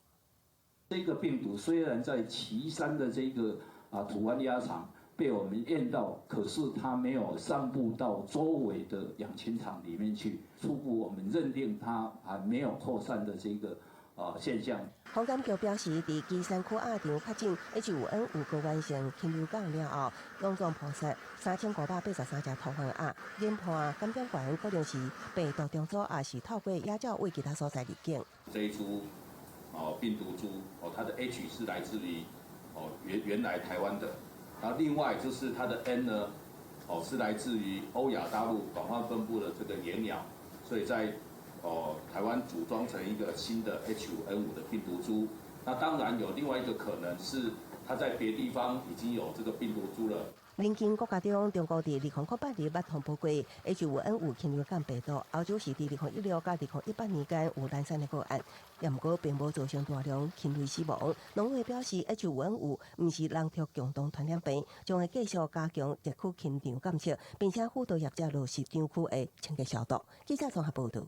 這個病毒雖然在旗山的這個土灣鴨場被我們驗到，可是它沒有散布到周圍的養禽場裡面去。初步我們認定它還沒有擴散的這個現象。防檢局表示，佇旗山區鴨場確診 H5N5 高原型禽流感了後，農莊剖殺3583隻土番鴨，研判感染源可能是病毒重組，抑是透過野鳥對其他所在入境。這一株病毒株它的 H 是來自於原來台灣的。然後另外就是它的 N 呢，是來自於歐亞大陸廣泛分布的這個野鳥，所以在台灣組裝成一個新的 H5N5 的病毒株。那當然有另外一個可能是它在別地方已經有這個病毒株了。鄰近國家中，中國佇2008年捌通報過 H5N5 禽流感病毒，歐洲是佇2016佮2018年間有零散的個案，也毋過並無造成大量禽類死亡。農委會表示，H5N5 毋是人畜共同傳染病，將會繼續加強社區禽場監測，並且輔導業者落實場區的清潔消毒。記者綜合報導。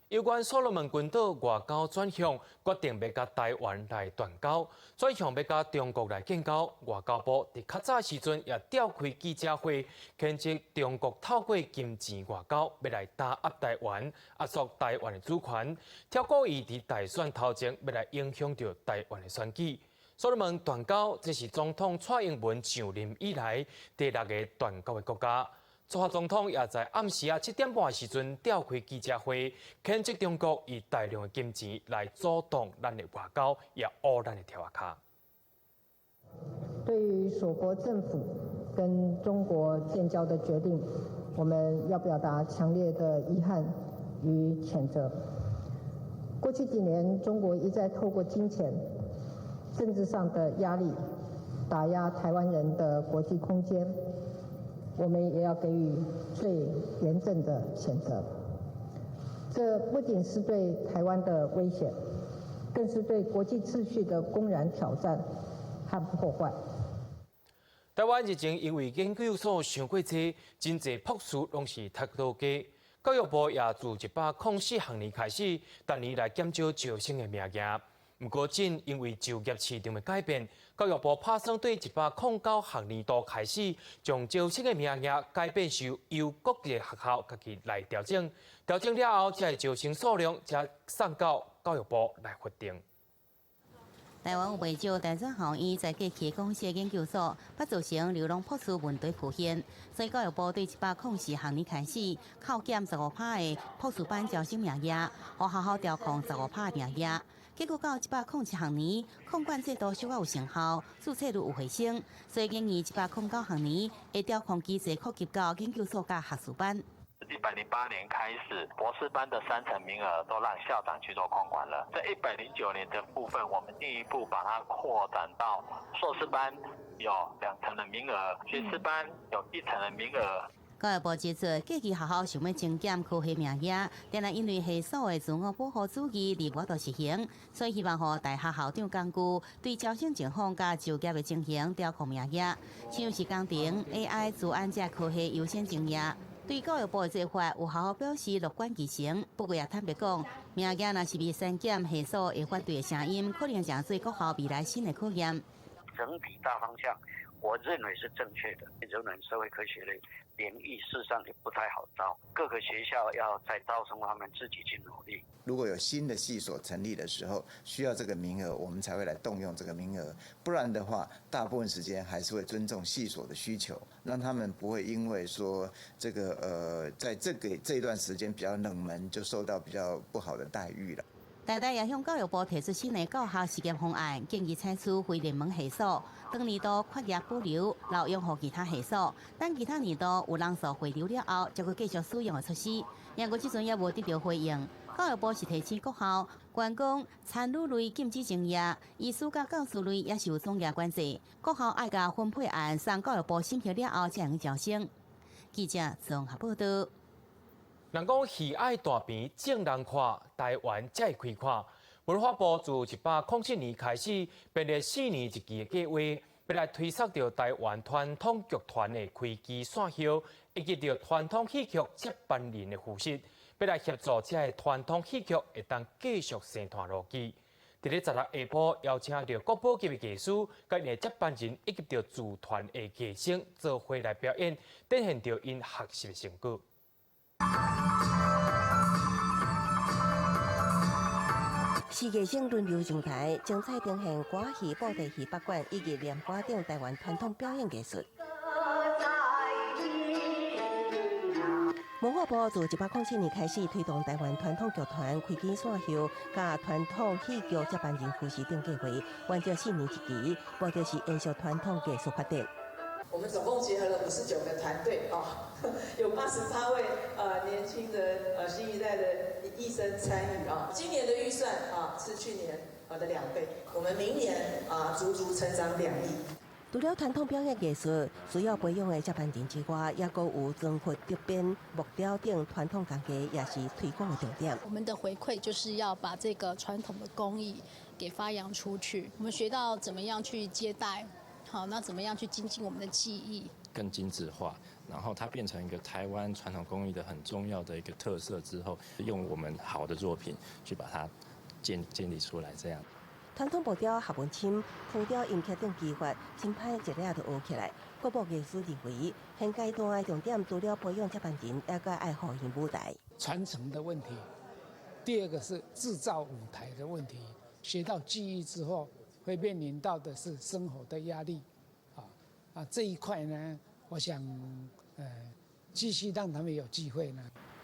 有關所羅門群島外交轉向，決定欲佮台灣來斷交，轉向欲佮中國來建交。外交部佇較早時陣也召開記者會，譴責中國透過金錢外交欲來打壓台灣，壓縮台灣的主權，挑故意佇大選頭前欲來影響著台灣的選舉。所羅門斷交，這是總統蔡英文上任以來第六个斷交的國家。蔡總統也在暗時仔7點半的時陣召開記者會，譴責中國以大量的金錢來阻擋咱的外交，也烏咱的柱仔跤。對於鎖國政府跟中國建交的決定，我們要表達強烈的遺憾與譴責。過去幾年，中國一再透過金錢、政治上的壓力，打壓台灣人的國際空間。我們也要給予最嚴正的譴責。這不僅是對台灣的威脅，更是對國際秩序的公然挑戰和破壞。台灣日前因為研究所傷過濟，真濟博士攏是讀倒低。教育部也自104學年開始，逐年來減少招生的名額。毋過，正因為就業市場的改變，教育部拍算對109學年度開始，將招生的名額改變成由各個學校家己來調整。調整了後，才會招生數量才送到教育部來核定。台灣有袂少大專校院在過去公司的研究所，捌造成流浪博士問題浮現，所以教育部對104學年開始扣減15%的博士班招生名額，予學校調控十五趴的名額。結果到107學年，控管制度小可有成效，注冊率有回升，所以建議109學年會調控機制擴及到研究所佮學士班。 108年開始，博士班的3成名額都讓校長去做控管了。在109年的部分，我們進一步把它擴展到碩士班有2成的名額，學士班有1成的名額。教育部指出，過去學校想欲增減科系名額，但係因為系所的自我保護主義而無法度實行，所以希望予大學校長工具對招生情況佮就業的情形調控名額，像是工程、AI、資安這科系優先增額。對教育部的做法，有學校表示樂觀其成，不過也坦白講，名額若是被刪減，系所會反對的聲音，可能成做國校未來新的考驗。整體大方向，我認為是正確的。人文社會科學類領域事實上也不太好招，各個學校要在招生方面自己去努力。如果有新的系所成立的時候，需要這個名額，我們才會來動用這個名額。不然的話，大部分時間還是會尊重系所的需求，讓他們不會因為說這個在這個這段時間比較冷門，就受到比較不好的待遇了。台大也向教育部提出新的教學實驗方案，建議採取非聯盟系所，當年度缺額保留，留用予其他系所，等其他年度有人數回流了後，才閣繼續使用的措施。不過這陣猶無得著回應。教育部是提醒各校，關公餐旅類禁止營業，醫師佮教師類也是有總額管制，各校愛共分配案送教育部審核了後，才會招生。記者綜合報道。人講戲愛大坪眾人看，台灣才會開闊。文化部自107年開始，編列4年一期的計劃，欲來推捒著台灣傳統劇團的開枝散葉，以及著傳統戲曲接班人的扶植，欲來協助這个傳統戲曲會當繼續生傳落去。佇咧16下晡，邀請著國寶級的藝師，佮𪜶的接班人以及著組團的藝生做伙來表演，展現著𪜶學習的成果。四藝生輪流上台，精彩呈現歌戲、布袋戲、北管以及念歌等台灣傳統表演藝術。文化部自107年開始推動台灣傳統劇團開枝散葉，佮傳統戲劇接班人扶持等計劃，完成4年一期，目的是延續傳統藝術發展。我們總共結合了59個團隊啊，有88位年輕的新一代的醫生參與啊。今年的預算啊是去年的2倍，我們明年啊足足成長2億。除了傳統表演藝術需要培養的接班人之外，也閣有妝髮、竹編、木雕等傳統工藝，也是推廣的重點。我們的回饋就是要把這個傳統的工藝給發揚出去。我們學到怎麼樣去接待。好，那怎麼樣去精進我們的技藝？更精緻化，然後它變成一個台灣傳統工藝的很重要的一個特色之後，用我們好的作品去把它建立出來，這樣。傳統木雕學問深，浮雕、陰刻等技法，真歹一下就學起來。國寶藝師認為，現階段的重點除了培養接班人，也閣愛予𪜶舞台。傳承的問題，第二個是製造舞台的問題。學到技藝之後，會面臨到的是生活的壓力，啊這一塊呢，我想，繼續讓他們有機會呢。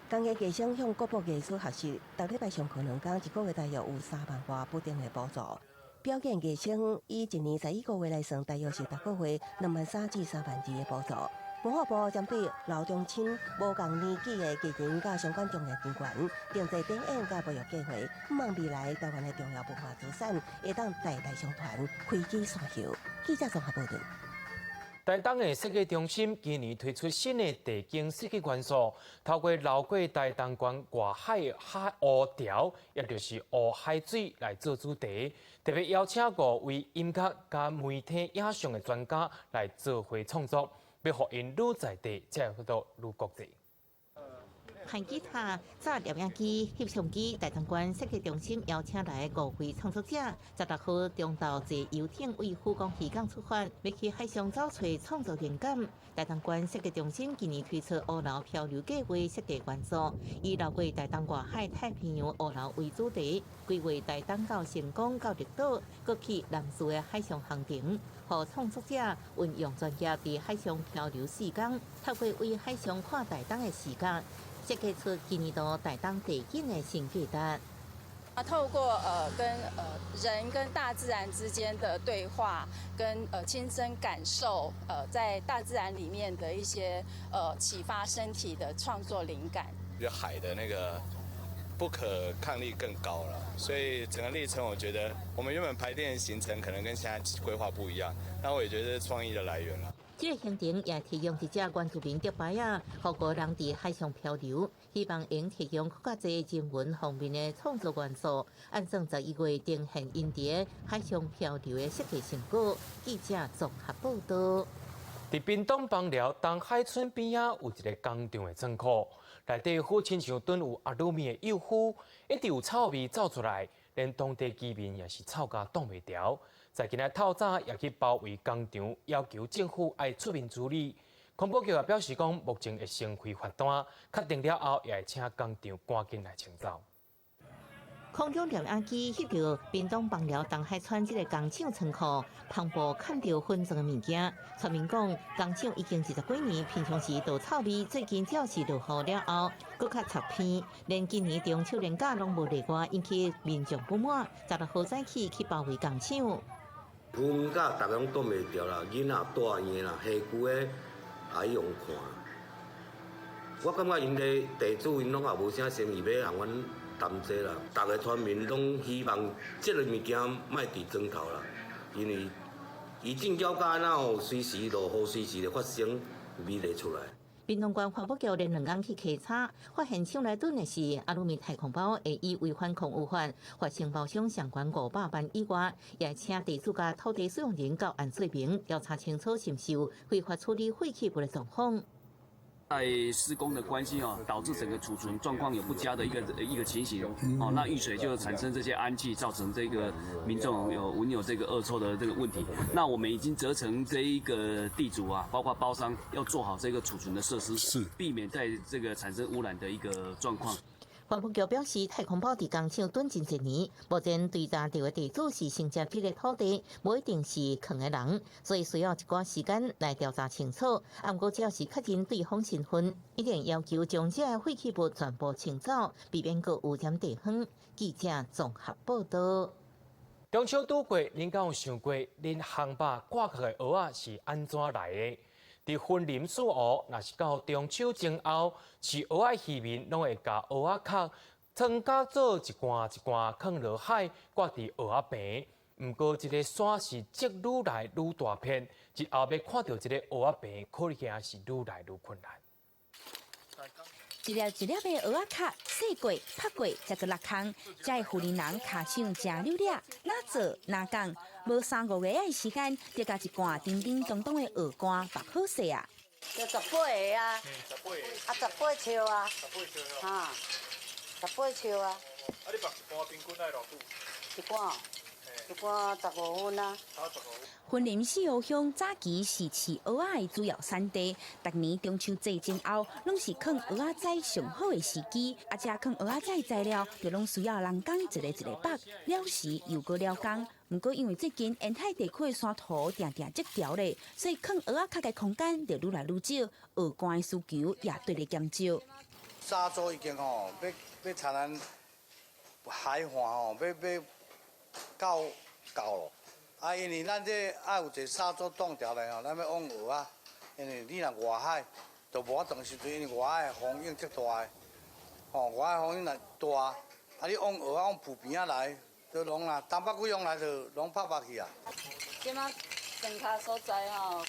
工藝藝生向國寶藝師學習，逐禮拜上課2工，一個月大約有3萬外不定的補助。表演藝生以一年11個月來算，大約是逐個月2萬3至3萬2的補助。文化部針對老中青無仝年紀的藝人佮相關專業人員，定製展演佮培育計劃，望未來台灣的重要文化資產會當代代相傳，開枝散葉。記者綜合報導。台東的設計中心今年推出新的地景設計元素，透過流過台東縣外海海烏潮，也就是烏海水來做主題，特別邀請五位音樂佮媒體影像的專家來做伙創作，欲予𪜶愈在地，才會度愈國際。彈吉他、紮攝影機、翕相機，台東縣設計中心邀請來五位創作者，16號中晝坐遊艇對富岡漁港出發，欲去海上找揣創作靈感。台東縣設計中心今年推出烏流漂流計劃設計元素，以流過台東外海太平洋烏流為主題，規劃台東到成功到綠島，閣去南勢的海上航程，予創作者運用專業佇海上漂流4工，透過對海上看台東的視角，設計出今年度台東地景的新價值。啊，透過跟人跟大自然之間的對話，跟親身感受在大自然裡面的一些啟發身體的創作靈感。就海的那個不可抗力更高了，所以整個歷程我覺得我們原本排定的行程可能跟現在規劃不一樣，那我也覺得是創意的來源了。這個行程也提供一隻原住民竹排仔，予五人佇海上漂流，希望能提供閣較濟人文方面的創作元素。按算11月呈現𪜶佇海上漂流的設計成果。記者綜合報導。佇屏東枋寮東海村邊仔有一個工廠的倉庫，內底好親像囤有阿魯米的幼夫，一直有臭味走出來，連當地居民也是臭甲擋袂牢。在今仔透早也去包圍工廠，要求政府愛出面處理。環保局也表示講，目前會先開罰單，確定了後也會請工廠趕緊來清走。空中攝影機翕著屏東枋寮東海村這个工廠倉庫，帆布崁著粉狀的物件。村民講，工廠已經20幾年，平常時都臭味，最近只要是落雨了後，閣較臭鼻，連今年中秋連假攏無例外，引起民眾不滿。16號早起去包圍工廠。阮甲逐家攏擋袂牢啦，囡仔大嬰啦，下久的也用看。我感覺𪜶的地主𪜶攏也無啥誠意欲予阮擔這啦，逐个村民攏希望這个物件莫佇磚頭啦，因為伊進繳甲哪有隨時落雨，隨時會發生味會出來。屏東縣環保局連兩工去稽查，發現廠內囤的是阿魯米太空包，會以違反空污法罰承包商相關500萬以外，也請地主佮土地使用人到案說明，調查清楚是毋是有非法處理廢棄物的狀況。在施工的關係哦，導致整個儲存狀況有不佳的一個情形哦，那遇水就產生這些氨氣，造成這個民眾有聞有這個惡臭的這個問題。那我們已經責成這一個地主啊，包括包商，要做好這個儲存的設施，是避免在這個產生污染的一個狀況。環保局表示，太空包佇工廠囤真濟年，目前追查著的地主是承接這个土地，無一定是囥的人，所以需要一寡時間來調查清楚。啊，毋過只要是確認對方身份，一定要求將這个廢棄物全部清走，避免閣污染地方。記者綜合報道。中秋拄過，恁敢有想過，恁烘肉掛殼的蚵仔是按怎來的？佇雲林四湖，若是到中秋前後，飼蚵仔漁民攏會共蚵仔殼裝甲做一罐一罐，囥落海，掛佇蚵仔棚。毋過，這个山是積愈來愈大片，日後欲看著這个蚵仔棚，可能是愈來愈困難。一粒一粒的蚵仔殼，洗過、拍過，才閣落空，遮的雲林人跤手誠溜掠，哪做哪講，無三五个仔的時間，就共一罐叮叮當當的蚵乾縛好勢啊！就18個啊，啊18尺啊，哈，18尺啊。啊，你縛一罐平均愛偌久？一罐，一罐15分啊。雲林四湖鄉早期是飼蚵仔的主要產地，逐年中秋節前後，攏是囥蚵仔仔上好的時機。啊，這囥蚵仔仔的材料，就攏需要人工一个一个縛，了時又閣了工。毋過因為最近沿海地區的山塗定定積潮咧，所以囥蚵仔殼的空間就愈來愈少，蚵乾的需求也綴咧減少。沙洲已經吼，欲欲產咱海岸吼，欲欲到到咯。啊，因為咱這愛有一个沙洲擋牢來吼，咱欲往蚵仔，因為你若外海就無法度時陣，因為外海風湧足大的，吼，外海風湧若大，啊你往蚵仔往浮邊仔來，就攏啦，東北季風來就攏拍拍去啊。這馬莊跤所在吼，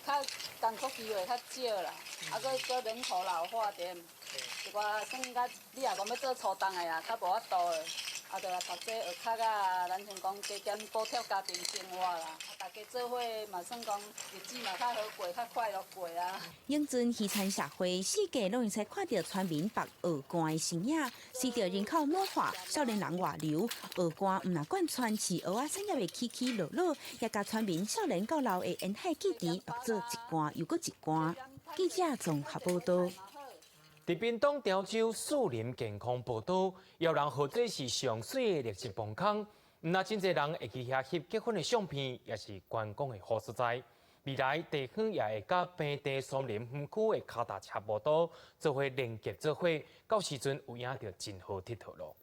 較工作機會較少啦，啊，閣閣人口老化點，一寡算較你若講欲做粗重的啊，較無法度的。啊，就來讀這學較啊，咱像講加減補貼家庭生活啦，啊，大家做伙嘛算講日子嘛較好過，較快樂過啊。永春漁村社會四界攏會使看著村民縛蚵乾的身影，隨著人口老化，少年人外流，蚵乾毋但貫穿飼蚵仔產業的起起落落，也共村民少年到老的沿海記憶縛做一罐又閣一罐。記者綜合報道。佇屏東潮州樹林健康步道，有人號這是上媠的綠色磅空，毋但真濟人會去遐翕結婚的相片，也是觀光的好所在。未來地方也會佮平地松林園區的跤踏車步道做伙連結做伙，到時陣有影就真好𨑨迌囉。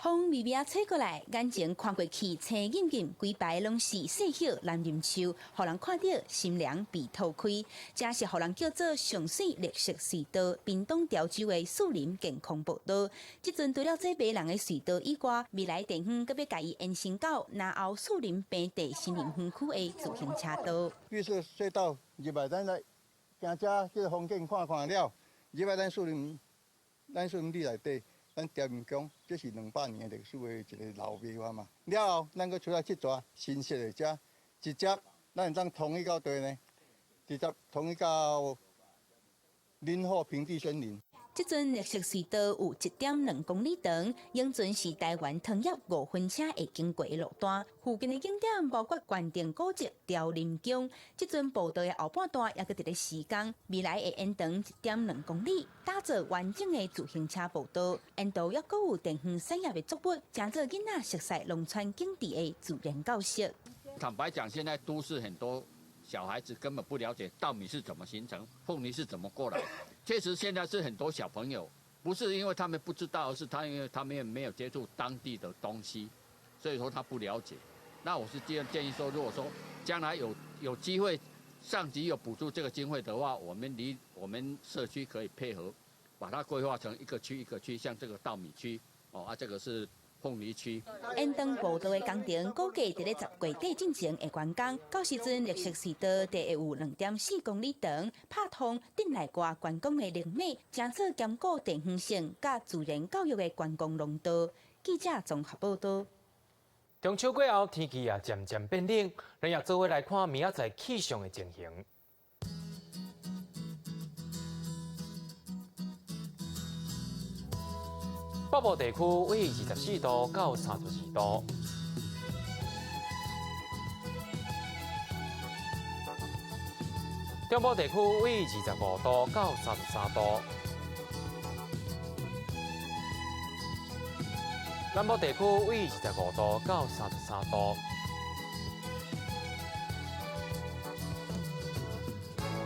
風微微吹過來，眼前看過去青陰陰，規排攏是細葉欖仁樹，予人看著心涼鼻頭開。這是予人叫做上媠綠色隧道，屏東潮州的樹林健康步道。這陣除了這迷人的隧道以外，未來地方閣欲共伊延伸到南澳樹林平地森林園區的自行車道。綠色隧道入來，咱來行遮這个風景看看了，入來咱樹林，咱樹林地內底。咱朝眠宮，這是200年的歷史的一个老廟啊嘛。了後，咱閣出來這逝新設的遮，直接咱會當通去到佗呢？直接通去到林後平地森林。這陣綠色隧道有1.2公里長，永春是台灣糖業5分車會經過的路段。附近的景點包括關定古蹟、凋林宮。這陣步道的後半段猶閣佇咧施工，未來會延長1.2公里，打造完整的自行車步道。沿途猶閣有田園產業的作物，成做囡仔熟悉農村景致的自然教室。坦白講，現在都市很多小孩子根本不了解稻米是怎麼形成，鳳梨是怎麼過來。確實，現在是很多小朋友，不是因為他們不知道，而是他因為他們沒有接觸當地的東西，所以說他不了解。那我是建議說，如果說將來有機會，上級有補助這個經費的話，我們社區可以配合，把它規劃成一個區一個區，像這個稻米區，哦啊，這個是鳳梨區。延長步道的工程估計佇咧10月底進前會完工，到時陣綠色隧道就會有2.4公里長，拍通鎮內外觀光的靈脈，成做兼顧地方性佮自然教育的觀光廊道。記者綜合報道。中秋過後，天氣也漸漸變冷，咱也做伙來看明仔載氣象的情形。北部地區為24度到32度，中部地區為25度到33度，南部地區為25度到33度，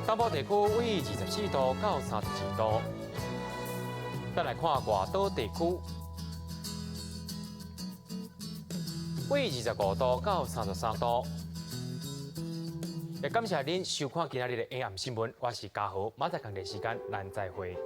東部地區為24度到32度。再來看外島地區，為25度到33度。也感謝恁收看今仔日的 AM 新聞，我是嘉豪，明仔載仝個時間，咱再會。